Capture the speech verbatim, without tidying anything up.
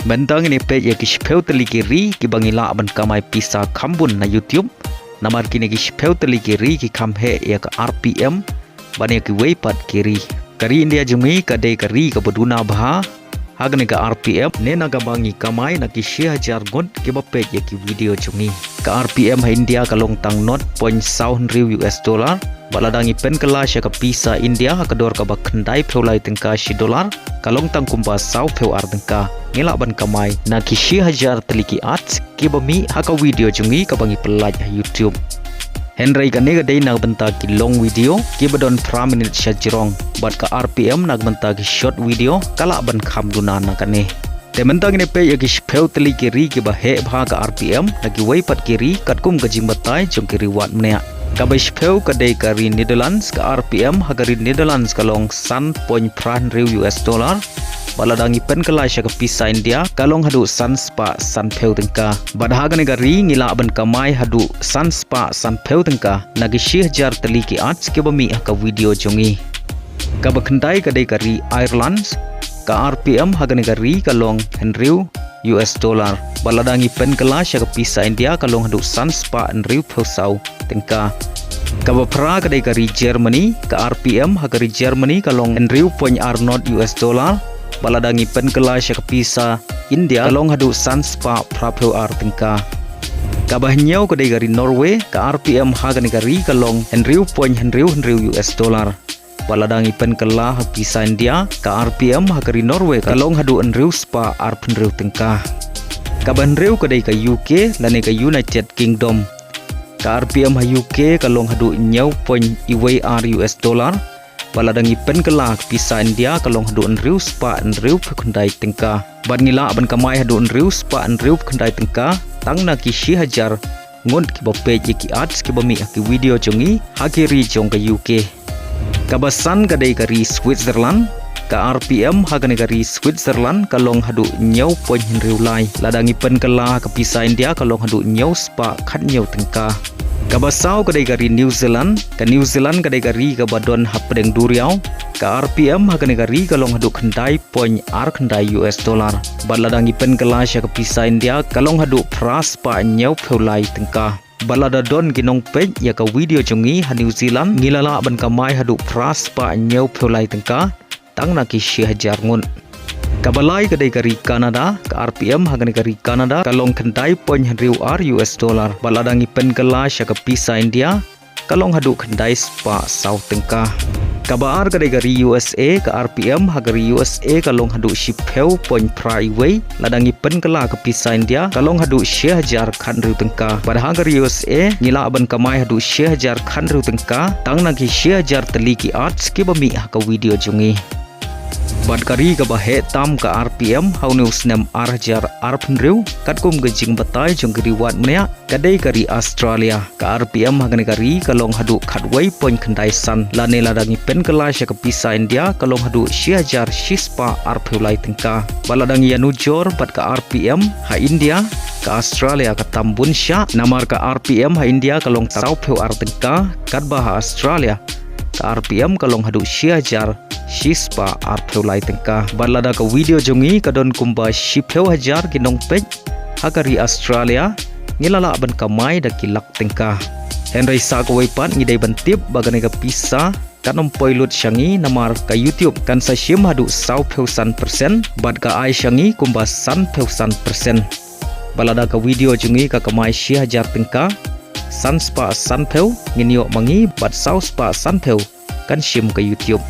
Mynta ngin ïa peit ïa ki shiphew tylli ki ri kiba ngi lah ban kamai pisa kham bun na YouTube. Namar kine ki shiphew tylli ki ri ki kham heh ïa ka R P M bad ïa kiwei pat ki ri. Ka ri India jong ngi ka dei ka ri kaba duna bha ha kane ka R P M, ne na kaba ngi kamai na ki shi hajar ngut kiba peit ïa ki video jong ngi. Ka R P M ha India ka long tang nought point saw hynriew U S dollar. Bad lada ngi pynkylla sha ka pisa India ha ka dor kaba khyndai phew lai tyngka shi dollar, ka long tang kumba saw phew ar tyngka. Ngi lah ban kamai na ki shi hajar tylli ki ads kiba mih ha ka video jong ngi kaba ngi pyllait ha YouTube. Hynrei kane ka dei na ka bynta ki long video kiba don phra minit sha jrong, bad ka R P M na ka bynta ki short video ka lah ban kham duna na kane. Te mynta ngin ïa peit ïa ki shiphew tylli ki ri kiba heh bha ka R P M na kiwei pat ki ri katkum ka jingbatai jong ki ri wad mynne. Kaba shiphew ka dei ka ri Netherlands. Ka R P M ha ka ri Netherlands ka long san point phra hynriew U S dollar. Bad lada ngi pynkylla sha ka pisa India ka long haduh san spah san phew tyngka. Bad ha kane ka ri ngi lah ban kamai haduh san spah san phew tyngka na ki shi hajar tylli ki ads kiba mih ha ka video jong ngi. Kaba khyndai ka dei ka ri Ireland. Ka R P M ha kane ka ri ka long hynriew U S dollar. Bad lada ngi pynkylla sha ka pisa India ka long haduh san spah hynriew phew saw tyngka. Kaba phra ka dei ka ri Germany. Ka R P M ha ka ri Germany ka long hynriew point ar nought U S dollar. Bad lada ngi pynkylla sha ka pisa India ka long haduh san spah phra phew ar tyngka. Kaba hynñiew ka dei ka ri Norway. Ka R P M ha kane ka ri ka long hynriew point hynriew hynriew U S dollar. Bad lada ngi pynkylla ha pisa India, ka R P M ha ka ri Norway ka long haduh hynriew spah ar phew hynriew tyngka. Kaba hynriew ka dei ka U K lane ka United Kingdom. Ka R P M ha U K ka long haduh hynñiew point wei ar U S dollar. Bad lada ngi pynkylla ha pisa India ka long haduh hynriew spah hynriew phew khyndai tyngka. Bad ngi lah ban kamai haduh hynriew spah hynriew phew khyndai tyngka tang na ki shi hajar ngut kiba peit ïa ki ads kiba mih ha ki video jong ngi ha ki ri jong ka U K. Kaba san ka dei ka ri Switzerland. Ka R P M ha kane ka ri Switzerland ka long haduh hynñiew point hynriew lai. Lada ngi pynkylla ha ka pisa India ka long haduh hynñiew spah khathynñiew tyngka. Kaba saw ka dei ka ri New Zealand. Ka New Zealand ka dei ka ri kaba don hapdeng duriaw. Ka R P M ha kane ka ri ka long haduh khyndai point ar khyndai U S dollar. Bad lada ngi pynkylla sha ka pisa India ka long haduh phra spah hynñiew phew lai tyngka. Bad lada don ki nongpeit ïa ka video jong ngi ha New Zealand, ngi la lah ban kamai haduh phra spah hynñiew phew lai tyngka tang na ki shi hajar ngut. Kaba lai ka dei ka ri Canada. Ka R P M ha kane ka ri Canada ka long khyndai point hynriew ar U S dollar. Bad lada ngi pynkylla sha ka pisa India ka long haduh khyndai spah saw tyngka. Kaba ar ka dei ka ri U S A. Ka R P M ha ka ri U S A ka long haduh shiphew point phra wei. Lada ngi pynkylla ha ka pisa India ka long haduh shi hajar khathynriew tyngka. Bad ha ka ri U S A ngi lah ban kamai haduh shi hajar khathynriew tyngka tang na ki shi hajar tylli ki ads kiba mih ha ka video jong ngi. Bad ka ri kaba heh tam ka R P M ha une u snem ar hajar ar phew hynriew katkum ka jingbatai jong ki ri wad mynne ka dei ka ri Australia. Ka R P M ha kane ka ri ka long haduh khatwei point khyndai san lane lada ngi pynkylla sha ka pisa India ka long haduh shi hajar shi spah ar phew lai tyngka. Bad lada ngi ïa nujor bad ka R P M ha India, ka Australia ka tam bun shah, namar ka R P M ha India ka long saw phew ar tyngka, katba ha Australia ka R P M ka long haduh shi hajar shi spah ar phew lai tyngka. Bad lada ka video jong ngi ka don kumba shiphew hajar ki nongpeit ha ka ri Australia, ngi la lah ban kamai da ki lak tyngka. Hynrei sa kawei pat ngi dei ban tip ba kane ka pisa kan ym poi lut sha ngi namar ka YouTube kan sa shim haduh saw phew san percent bad ka ai sha ngi kumba san phew san percent. Bad lada ka video jong ngi ka kamai shi hajar tyngka, san spah san phew ngin ïoh ma ngi bad saw spah san phew kan shim ka YouTube.